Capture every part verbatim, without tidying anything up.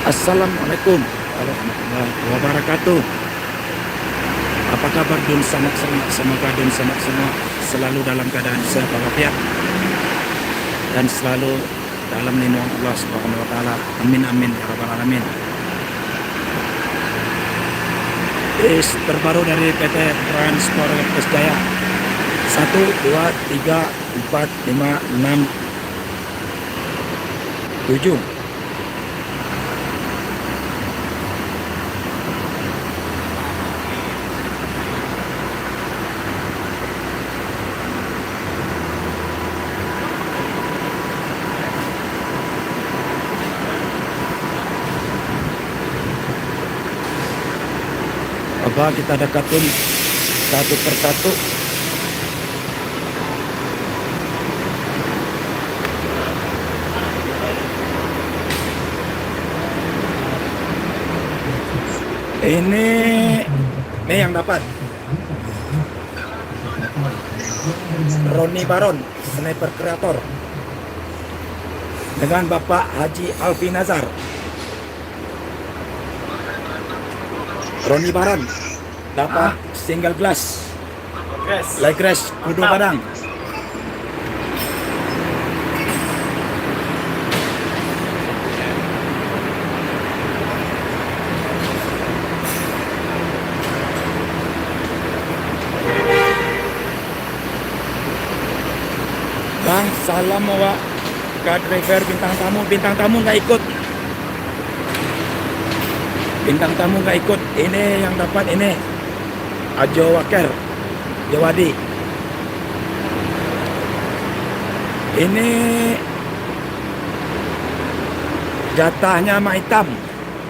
Assalamualaikum warahmatullahi wabarakatuh. Apa kabar dunsanak semua? Semoga dunsanak semua selalu dalam keadaan sehat walafiat dan selalu dalam lindungan Allah Subhanahu wa Taala. Amin, amin, ya rabbal alamin. Is terbaru dari P T Transport West Jaya. Satu, dua, tiga, empat, lima, enam, tujuh. Apa kita dakatun satu persatu? Ini, ini yang dapat. Roni Baron, Sniper Creator. Dengan Bapak Haji Alfi Nazar. Roni Baron, dapat single glass. Legres, Kudo Gadang. Bang, salam awak ka driver bintang tamu. Bintang tamu nggak ikut. Bintang tamu nggak ikut. Ini yang dapat ini. Ajo Waker, Jawadi. Ini jatahnya Mak Itam,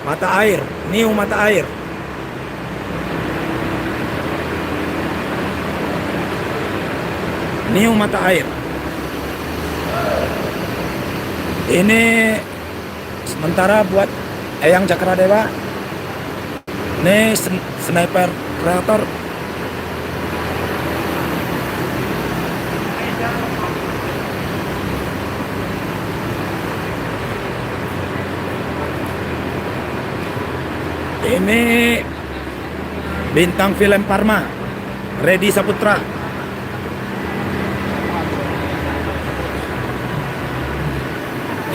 Mata Air, New Mata Air. New Mata Air. Ini sementara buat Eyang Cakra Dewa. Ni sen-, Sniper Creator. Ini bintang film Parma, Reddy Saputra.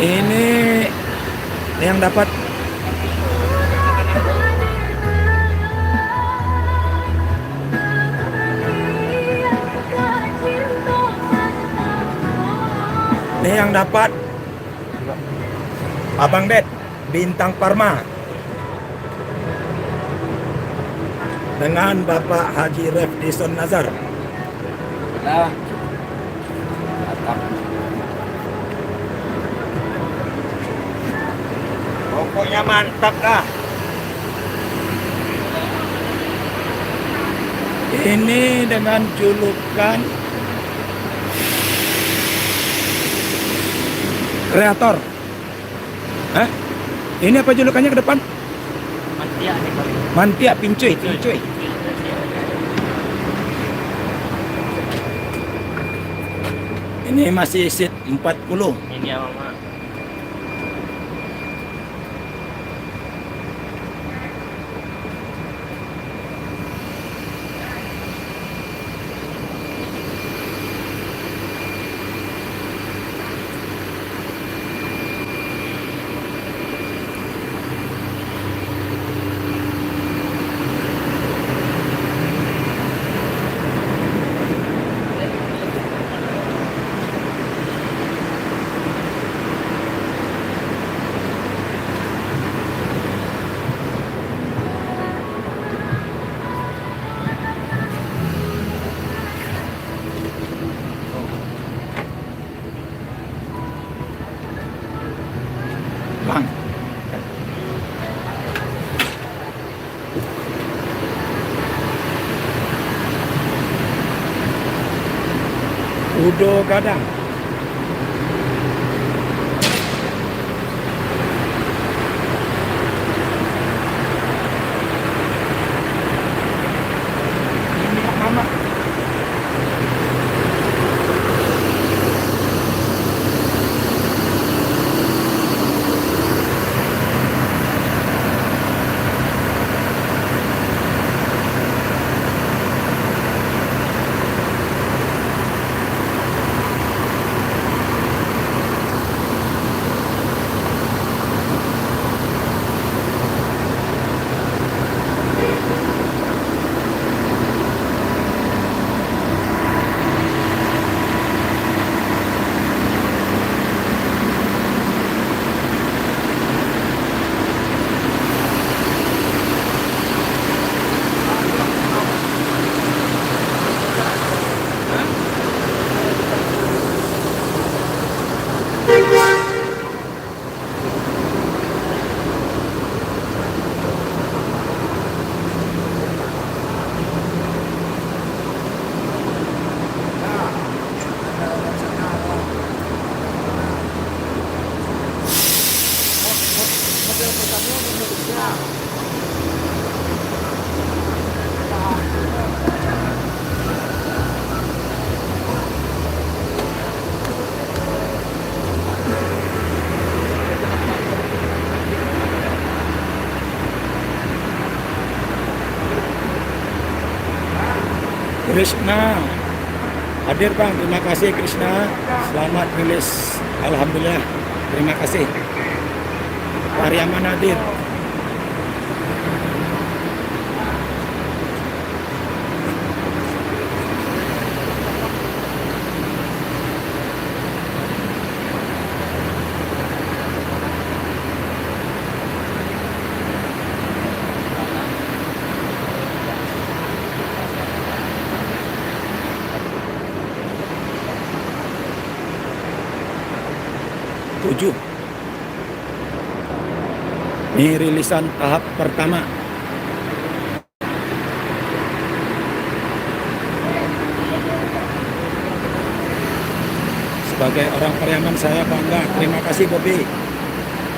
Ini yang dapat. Ini yang dapat Abang Det, Bintang Parma. Dengan Bapak Haji Refdison Nazar. Lah. Mantap. Pokoknya mantap lah. Ini dengan julukan Kreator. Hah? Ini apa julukannya ke depan? Mantiak ni, Bang. Mantiak pincuih, pincuih. Pincuih. Ini masih seat empat puluh. Ini apa, Mak? Bang. Udo gadang. Krishna hadir, Bang. Terima kasih, Krishna. Selamat rilis. Alhamdulillah. Terima kasih. Pariaman hadir. Tujuh. Ni rilisan tahap pertama. Sebagai orang Pariaman, saya bangga. Terima kasih, Bobi.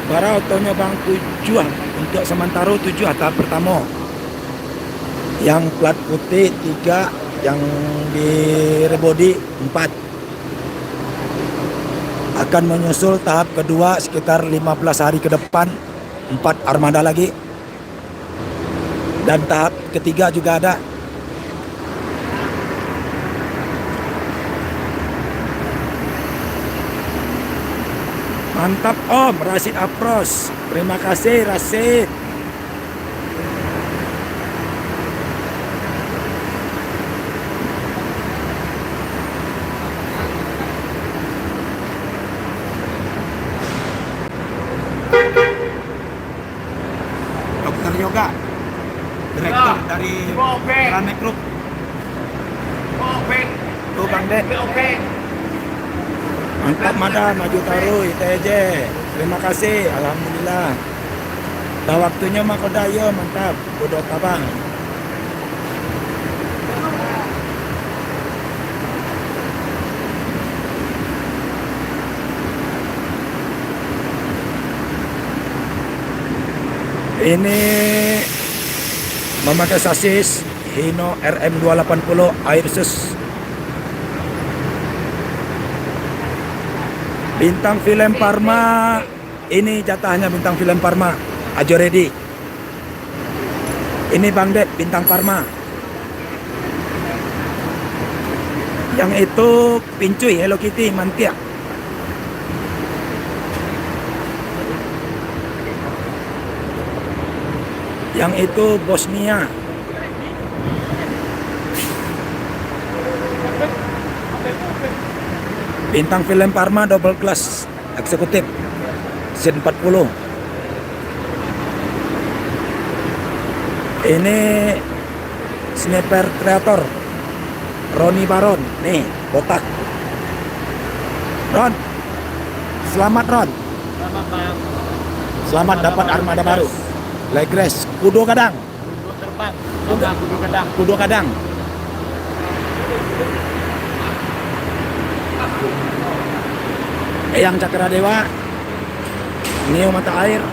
Bara otonyo, Bang? Tujuah. Untuk sementara tujuah tahap pertama. Yang plat putih tiga, yang di rebody empat. Akan menyusul tahap kedua sekitar lima belas hari ke depan, empat armada lagi. Dan tahap ketiga juga ada. Mantap, Om Rasid Apros. Terima kasih, Rasid. Dokter Yoga, direktur dari Planet Group. Tuh, Bang Dek. Mantap, Mada, maju taruih, I T J. Terima kasih, alhamdulillah. Lah waktunyo mah koda, iyo, mantap. Kudo tabang. Ini mamakai sasis Hino R M dua lapan puluh Airsus. Bintang Film Parma, ini jatahnya Bintang Film Parma. Ajo ready. Ini Bang Dep, Bintang Parma. Yang itu Pincui, Hello Kitty, mantiak. Yang itu Bosnia. Bintang Film Parma, double glass. Eksekutif, Sin empat puluh. Ini sniper kreator, Roni Baron. Nih, botak. Ron, selamat, Ron. Selamat, Bang. Selamat dapat armada baru. Legres, kudo gadang. Kudo terbang. Kudo, kudo gadang. Kudo gadang. Eyang Cakra Dewa. Nio Mata Air.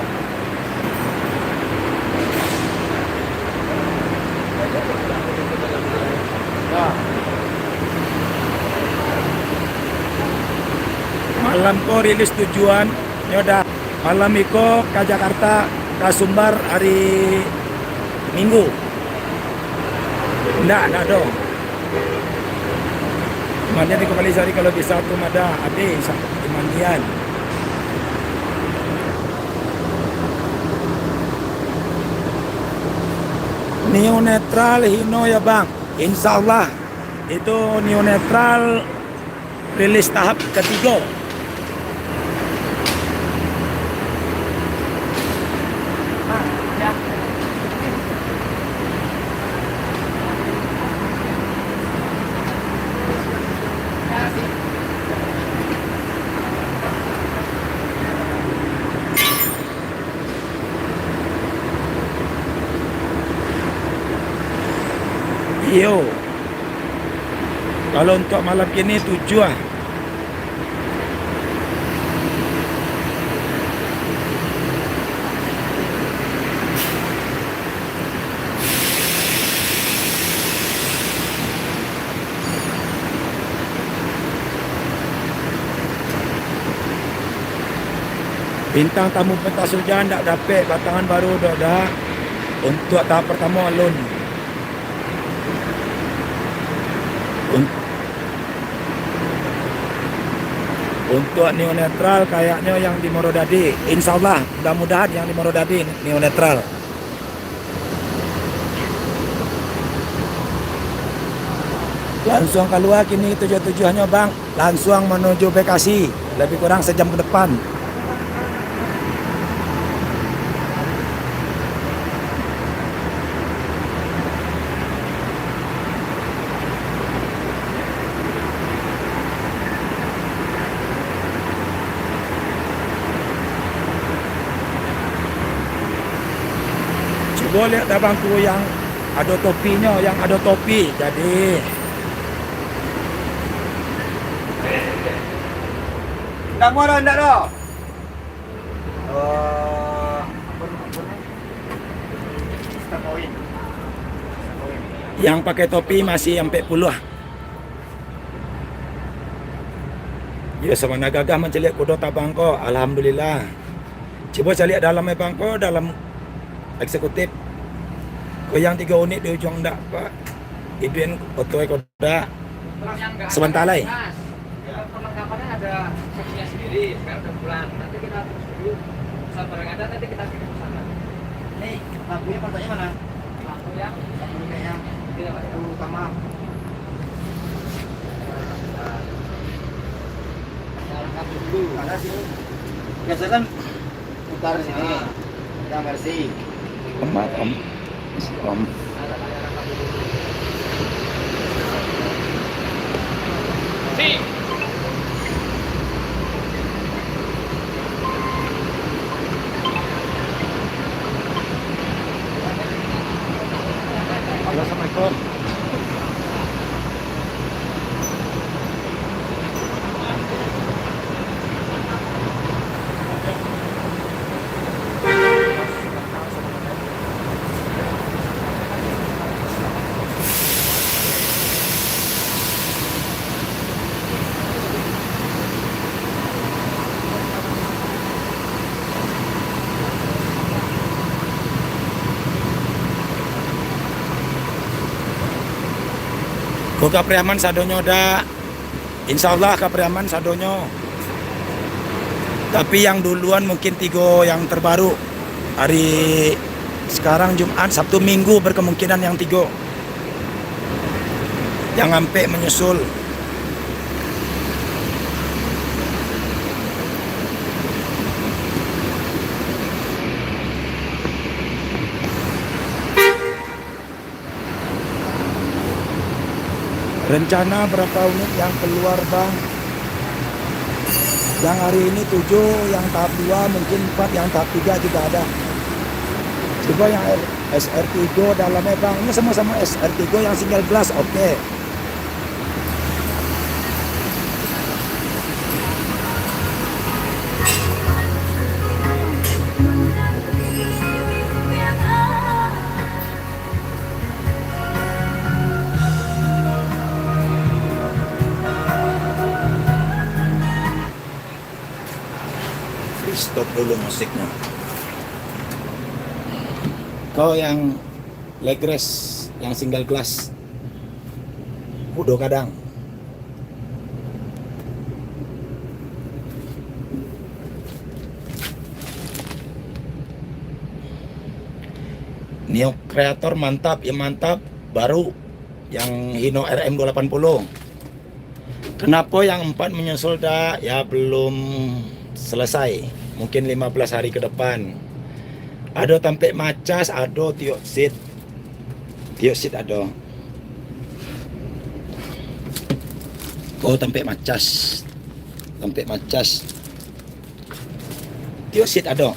Malam ko rilis tujuan. Yo dah, malam iko ka Jakarta, ka Sumbar hari Minggu. Ndak, ndak ado. Mandian di Kepala Sari kalau bisa tu mada, ade sa-, di mandian. Nio netral hino ya, Bang. Insya Allah, itu Nio netral rilis tahap ketigo. Iyo. Kalau untuk malam kini, tujuah. Bintang tamu pentas hujan ndak dapek, batangan baru doh dah. Untuk tahap pertama alun. Un-, untuk Neo Netral kayaknyo yang di Muaro Dadi. Insyaallah, mudah-mudahan yang di Muaro Dadi Neo Netral. Lansuang kalua kini tujuah-tujuahnyo, Bang. Lansuang manuju Bekasi, lebih kurang sajam ke depan. Cubo liek dah bangku yang ado topinyo, yang ado topi, jadi. Ndak muah doh, ndak doh. Eh, apa ni, apa ni? Yang pakai topi masih ampek puluah. Yo, sabana gagah mancaliak kudo tabang ko, alhamdulillah. Cubo caliak dalam, eh, bang ko, dalam eksekutif. Ko yang tigo unit di ujuang ndak, Pak? Idin oto ko ndak? Sabanta lai. Perlengkapannya ada seksinya sendiri, sekarang udah pulang. Nanti kita atur dulu. Saat barang ada, nanti kita kirim ke sana. Nih, lampunya kontaknya mana? Lampu yang? Lampu yang. Tidak, Pak. Lampu utama. Ada sini. Biasa kan putar sini. Kita bersih. Amat, Om. Om. Halo, assalamualaikum. Ko ka Priaman sadonyo, dak? Insyaallah ka Priaman sadonyo. Tapi yang duluan mungkin tigo yang terbaru. Hari sekarang Jumat, Sabtu, Minggu berkemungkinan yang tigo. Yang ampek menyusul. Rencana berapa unit yang keluar, Bang? Yang hari ini tujuh, yang tahap dua, mungkin empat, yang tahap tiga juga ada. Cubo yang R-, S R tigo dalamnya, Bang. Ini sama-sama S R tigo yang single glass, oke. Di-stop dulu musiknya. Kau yang leg rest, yang single glass. Kudo kadang. Neo Creator mantap, ya mantap, baru yang Hino R M dua lapan puluh. Kenapa yang empat menyusul, dak? Ya, belum selesai. Mungkin lima belas hari ke depan. Ado tampek macas, ado tiok seat. Tiok seat ado. Oh, tampek macas. Tampek macas. Tiok seat ado.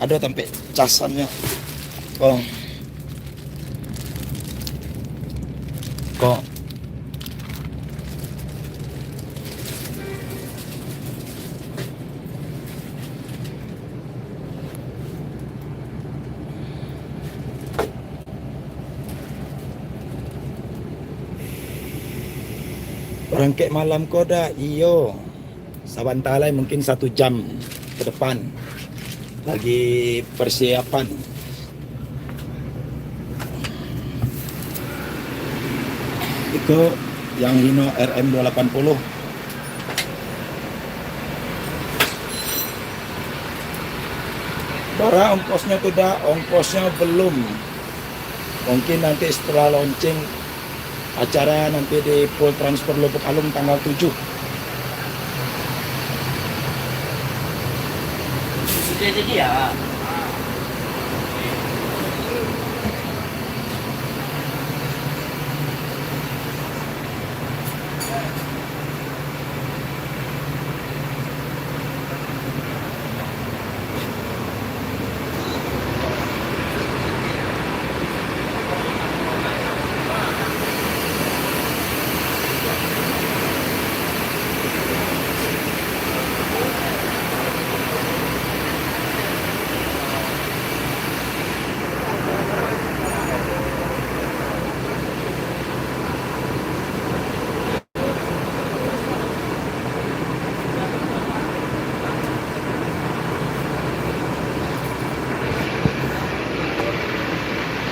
Ado tampek casannyo. Ko. Ko. Barangkek malam ko dak? Iyo. Sabanta lai, mungkin satu jam ke depan. Lagi persiapan. Iko yang Hino R M dua lapan puluh. Bara ongkosnyo tu, Da? Ongkosnyo belum. Mungkin nanti setelah launching acara nanti di Pool Transfer Lubuk Alung tanggal tujuh. Sudah jadi ya?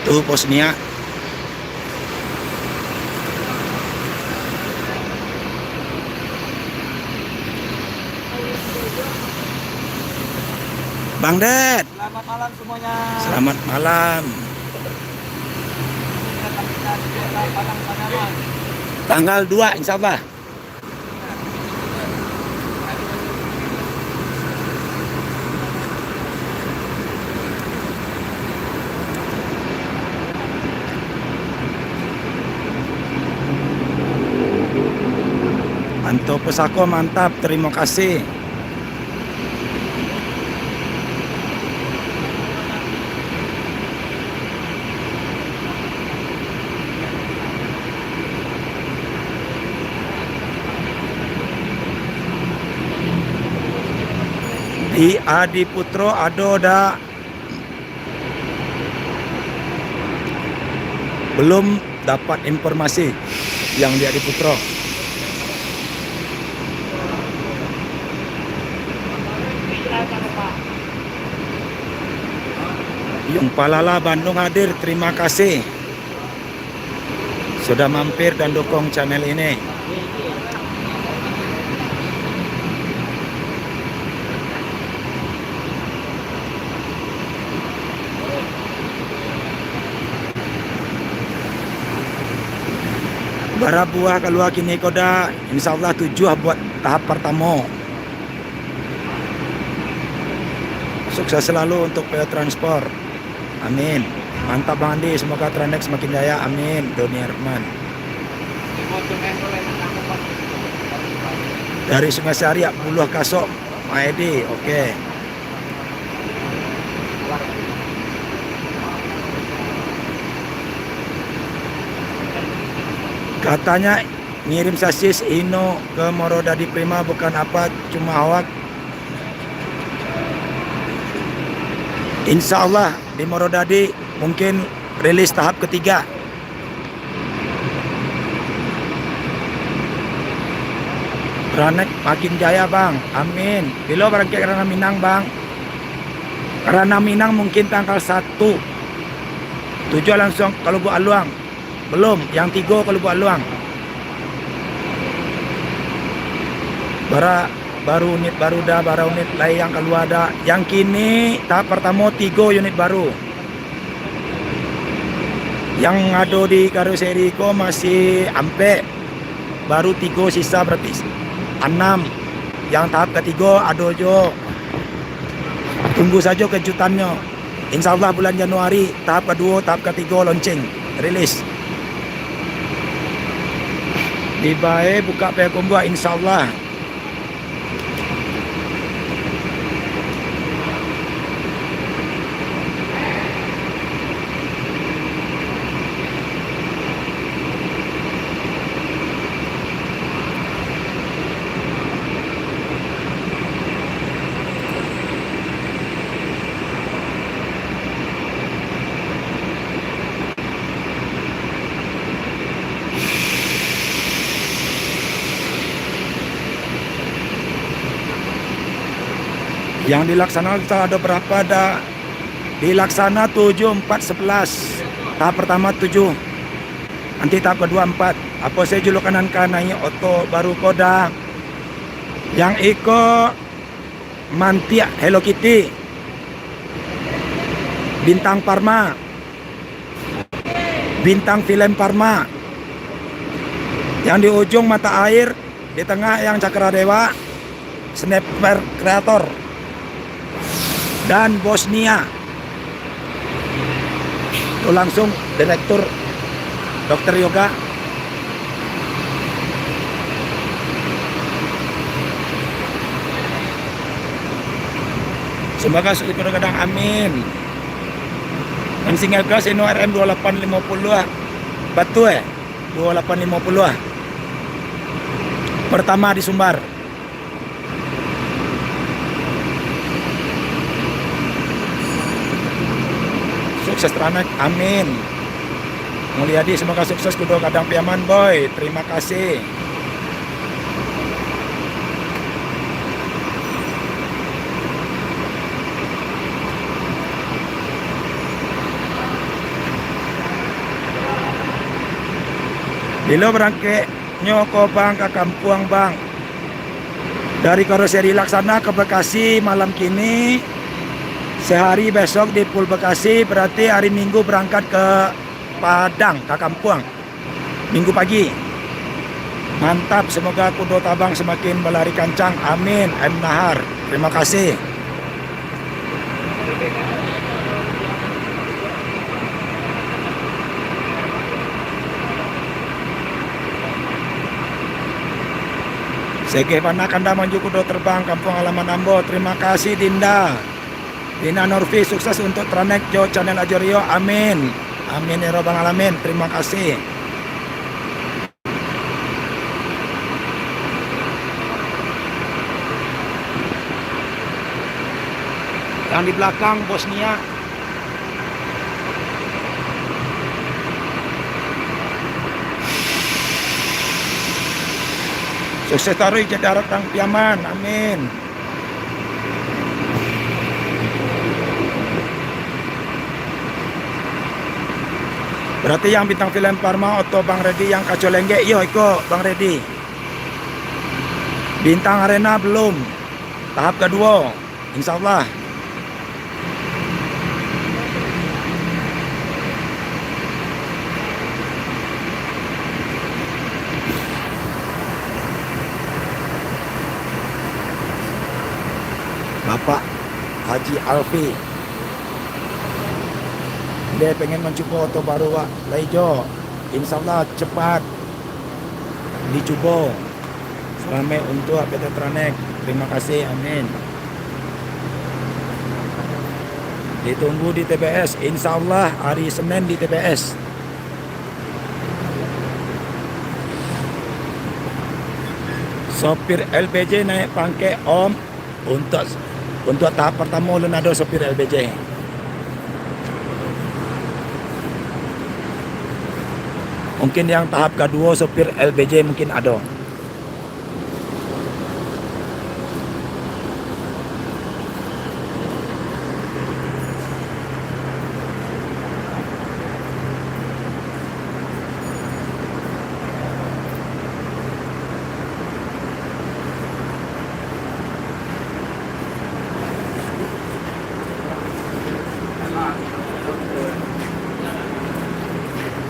Tu pos niak. Bang Det. Selamat malam semuanya. Selamat malam. Tanggal dua, insya Allah. Anto Pusako, mantap, terima kasih. Di Adi Putro ado dak? Belum dapat informasi yang di Adi Putro. Yung Palala Bandung hadir, terima kasih sudah mampir dan dukung channel ini. Bara buah kalua kini ko, Da? Insya Allah tujuah buat tahap partamo. Sukses selalu untuk P O Transport. Amin. Mantap, Bang Andi. Semoga Tranex semakin jaya. Amin. Doni Herman. Dari Sungai Sariak, Buluah Kasok, Maedi. Oke. Katanya ngirim sasis Hino ke Morodadi Prima bukan apa, cuma hoak. Insya Allah di Morodadi mungkin rilis tahap ketiga. Tranex makin jaya, Bang. Amin. Bilo barangkek Ranah Minang, Bang? Ranah Minang mungkin tanggal satu. Tujuh langsung ka Lubuk Aluang. Belum, yang tigo ka Lubuk Aluang. Bara, baru unit baru, Da, bara unit lai yang kalua, Da. Yang kini tahap partamo tigo unit baru. Yang ado di karoseri ko masih ampek, baru tigo sisa, berarti anam. Yang tahap katigo ado jo. Tunggu sajo kejutannyo. Insya Allah bulan Januari, tahap kaduo, tahap katigo launching, rilis. Dibae buka Payakumbuah, insya Allah. Yang dilaksanakan ado berapa dah? Dilaksana tujuh, empat, sebelas. Tahap pertama tujuh. Nanti tahap kedua empat. Apo se julukan nan ka naiak oto baru ko dah? Yang iko mantiak Hello Kitty. Bintang Parma. Bintang filem Parma. Yang di ujung mata air, di tengah yang Cakra Dewa, Sniper Creator, dan Bosnia. Tu langsung Direktur Dokter Yoga. Semoga sukses kudo gadang, amin. Nan single glass ino R M dua lapan limo puluh ah. Batua eh? Dua lapan limo puluh ah. Pertama di Sumbar. Sukses taranek, amin. Mulyadi, semoga sukses kudo gadang Piaman, boy. Terima kasih. Bilo barangkeknyo ko, Bang, ka kampuang, Bang? Dari karoseri Laksana ka Bekasi malam kini, sehari besok di Pul Bekasi, berarti hari Minggu berangkat ke Padang, ka kampuang. Minggu pagi. Mantap, semoga kudo tabang semakin balari kancang. Amin. M Nahar. Terima kasih. Segeh bana kanda manuju kudo terbang kampuang halaman ambo. Terima kasih, Dinda. Dina Nurfi, sukses untuk taranek jo channel Ajo Rio. Amin. Amin ya rabbal alamin. Terima kasih. Yang di belakang Bosnia. Sukses taruih, jadi harap tang Piaman. Amin. Berarti yang bintang filem Parma, oto Bang Redi yang kaco lenggek, iyo, iko Bang Redi. Bintang Arena belum, tahap kedua, insya Allah. Bapak Haji Alfi, dia pengen mancubo oto baru, Pak. Lai jo, insya Allah cepat dicubo. Salamaik untuak P T Taranek. Terima kasih. Amin. Ditunggu di T B S. Insya Allah hari Senin di T B S. Sopir L P J naik pangkek, Om. Untuk, untuk tahap pertama ulun ado sopir L P J. Mungkin yang tahap kedua sopir L P J mungkin ado.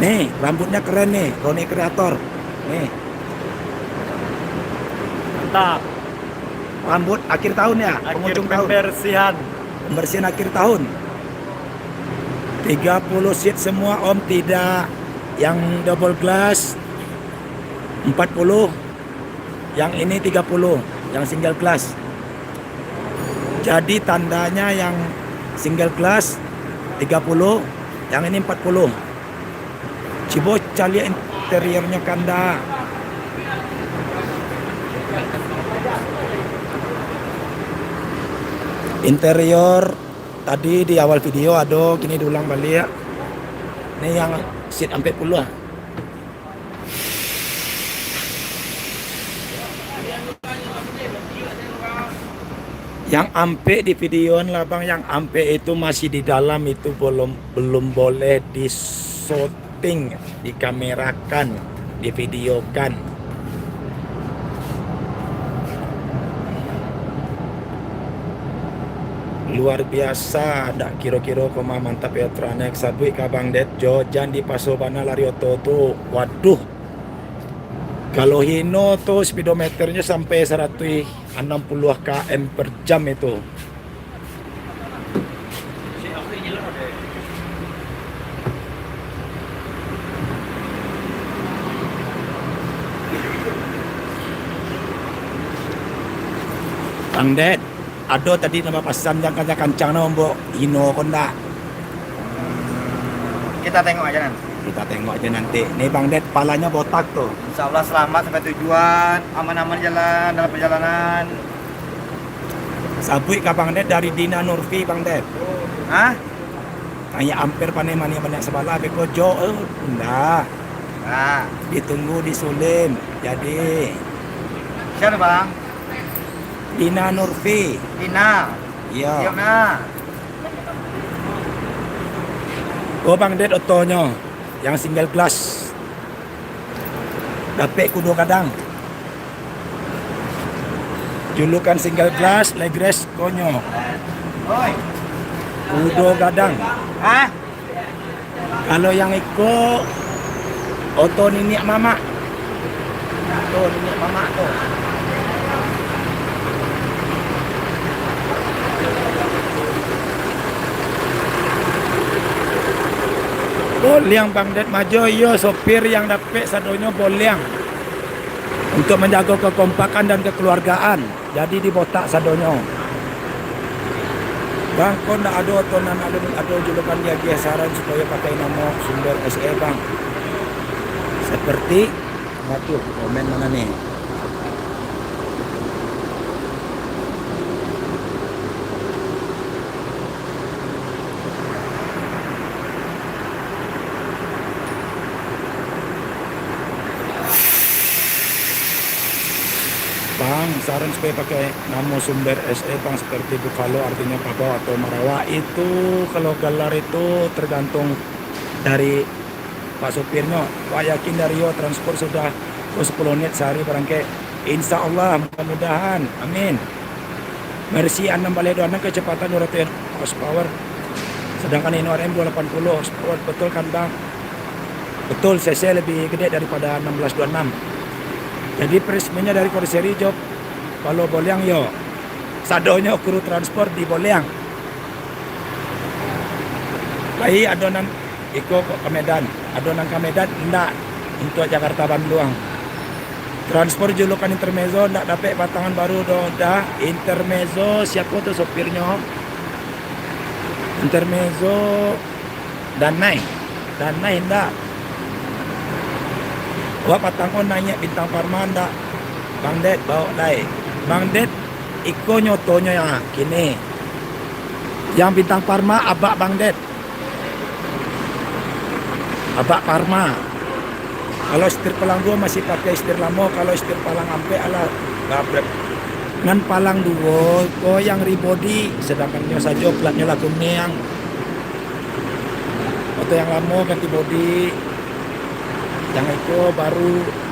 Nih, rambutnya keren nih, Roni Kreator. Nih. Mantap. Rambut akhir tahun ya, akhir penghujung tahun. Pembersihan. Pembersihan akhir tahun. Tiga puluh seat semua, Om, tidak. Yang double glass empat puluh, yang ini tiga puluh, yang single glass. Jadi tandanya yang single glass tiga puluh, yang ini empat puluh. Cubo caliak interiornyo kanda. Interior tadi di awal video ado, kini diulang baliak. Ni yang seat ampek puluah. Yang ampek di videoan lah, Bang. Yang ampek itu masih di dalam, itu belum, belum boleh di-shooting, dikamerakan, divideokan. Luar biasa, dak kiro-kiro ko mah, mantap yo, Tranex. Sabuik ka Bang Det, jo jan dipaso bana lari oto tu. Waduh. Kalau Hino tu speedometernyo sampai saratuih anam puluah K M per jam itu. Bang Det, ado tadi nan bapasan, jan kancang-kancang no, Mbok Hino ko ndak? Kita tengok aja nanti. Kita tengok aja nanti. Nih Bang Det, palanyo botak tuh. Insya Allah selamat sampai tujuan, aman-aman jalan dalam perjalanan. Sabuik ka Bang Det dari Dina Nurfi, Bang Det. Hah? Tanya ampir paneh mani banyak sabalah, beko jo, eh, ndak. Nah. Ditunggu di Sulim. Jadi. Siapa, Bang? Dina Nurfi. Dina. Iya. Iya, nah. Oh, Bang Det otonyo yang single glass. Dapek kudo gadang. Julukan single glass, leg rest konyo. Kudo gadang. Hah? Kalau yang iko, oto niniak mamak. Oto niniak mamak tu. Boliang Bang Det Majo, iyo, sopir yang dapek sadonyo boliang. Untuk manjago kekompakan dan kekeluargaan. Jadi dibotak sadonyo. Bang, kok ndak ado atau nan ado, ado julukan diagiah saran supayo pakai namo sumber S E, Bang? Seperti, waduh, komen mana nih? Bang, saran supaya pakai namo sumber S E, Bang, seperti Buffalo, artinya pabau atau marawa. Itu kalau galar itu tergantung dari Pak sopirnyo. Wak yakin dari yo transport sudah ko sapuluah menit sahari barangkek. Insya Allah, mudah-mudahan. Amin. Mercy anam baleh dua anam, kecepatan dua ratus horsepower. Sedangkan Hino R M dua lapan puluh horsepower. Betul kan, Bang? Betul, C C lebih gede daripada anam belas dua anam. Jadi, peresmiannya dari Corsair jo Palo Boliang yo. Sadonyo kru transport di Boliang. Lai ado nan iko kok ka Medan, ado nan ka Medan, indak, untuak Jakarta Bandung. Transport julukan intermezzo, ndak dapek patangan baru doh, dah. Intermezzo, siapo tu sopirnyo? Intermezzo, Danai. Danai indak. Wak patang ko naiak Bintang Parma ndak? Bang Det, baok lai. Bang Det, iko nyotonyo yang kini. Yang Bintang Parma, abak Bang Det. Abak Parma. Kalau setir palang duo masih pakai setir lamo, kalau setir palang ampek, alah, gabrek. Nan palang duo ko yang rebody, sedangkan nyo sajo platnyo lah kuniang. Motor yang lamo ganti bodi, yang iko baru.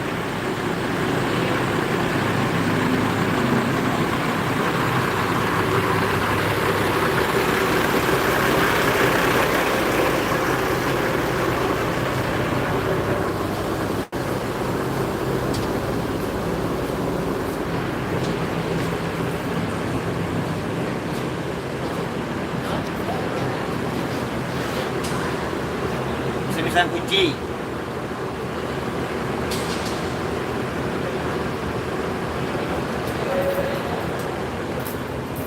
Bisa-bisa kunci.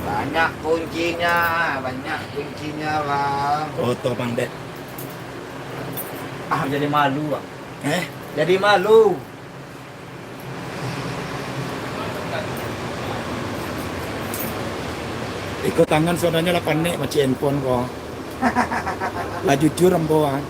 Banyak kuncinya, banyak kuncinya, Bang. Oto, Bang Det. Ah, jadi malu, Bang. Eh? Jadi malu. Iko tangan sabananyo lah panek mancik handphone ko. Lah jujur ambo, ah.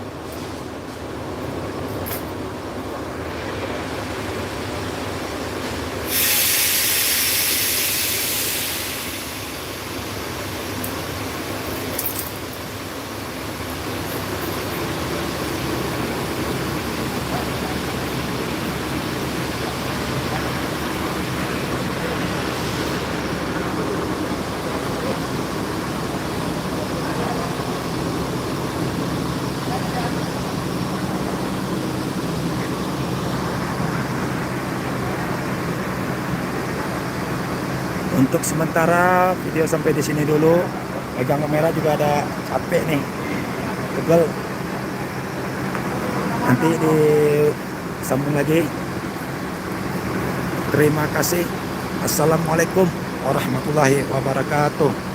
Untuk sementara, video sampai di sini dulu. Megang kamera juga ada capek nih. Pegel. Nanti disambung lagi. Terima kasih. Assalamualaikum warahmatullahi wabarakatuh.